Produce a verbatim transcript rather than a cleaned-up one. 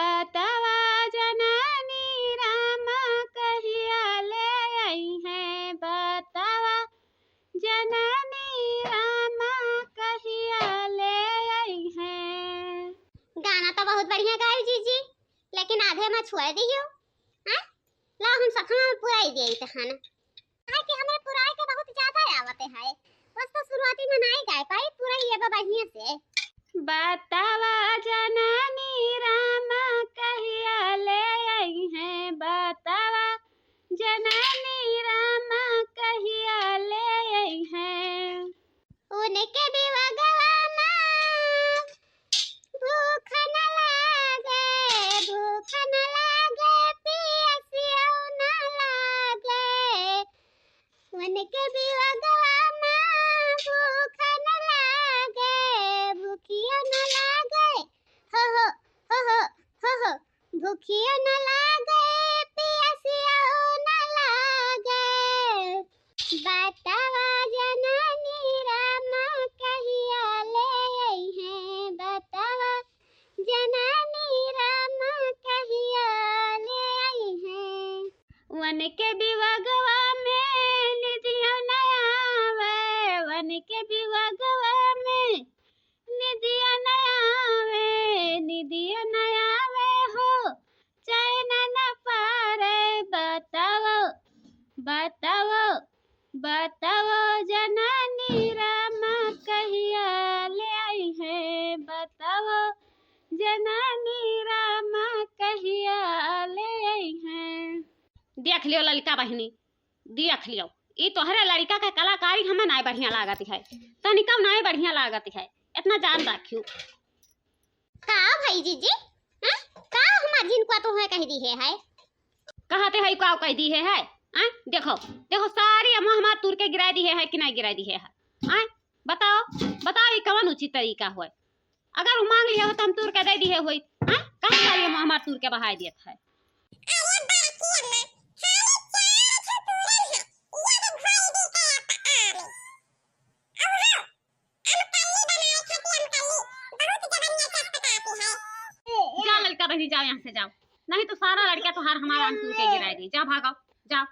बतावा जननी रामा कहिया ले अइहैं, बतावा जननी रामा कहिया ले अइहैं। गाना तो बहुत बढ़िया गाई जीजी, लेकिन आधे में छोड़ दियो। हाँ? ला हम सखना में पुराई दिए तहन। काहे कि हमरे पुराई के बहुत ज्यादा आवते है, बस तो शुरुआती में नाई गाय पाई, पुराई ये बढ़िया से। बतावा जननी रामा कहिया ले अइहैं, बतावा जननी रामा कहिया ले अइहैं। उनके बिवगवा में भूख न लागे, भूख न लागे, पियसियो न लागे। उनके बिवगवा में भूख न लागे, भूखियो न लागे। हो हो, हो हो, हो हो, भूखियो न लागे, पियसियो न लागे। बतावा जननी रामा कहिया ले अइहैं, बतावा जननी रामा कहिया ले अइहैं। वन के बिवगवा में निदियो न आवे, वन के बिवगवा में निदिया न आवे, निदिया न आवे हो, चैन न पारे। बतावो, बतावो, बतावो जननी रामा कहिया ले अइहैं, बतावो जननी रामा कहिया ले अइहैं। देख लियो ललिका बहिनी, देख लियो, ई तोहरे लड़िका के कलाकारी हमें नाय बढ़िया लागत है, तनिका नाय बढ़िया लागत है, इतना जान रखियो। का भाई जीजी, हैं? का हमार जिनको तोहे कह दिहे है? कहते है का कह दिहे है? हैं? देखो, देखो सारी अम्मा हमार तूर के गिराय दिहे है कि नाय गिराय दिहे है? हैं? बताओ, बताओ ई कवन उचित तरीका होय? अगर उ मांग लिहे होत तो हम तूर के दे दिहे होइत, हैं? काहे सारी अम्मा हमार तूर के बहाय दियत है? अरे बाकी अम्मा, खाली चार ठो तूरल है, ये भी भाई भी का आता आम। अब हाँ, अमकल्ली बनाए खातिर अमकल्ली बहुत जबरन चटपटाती है। जा लड़का बहिनी, जाओ यहाँ से, जाओ, नहीं तो सारा लड़का तोहार हमार आम तूर के गिराय दी। जाओ, भागो, जाओ।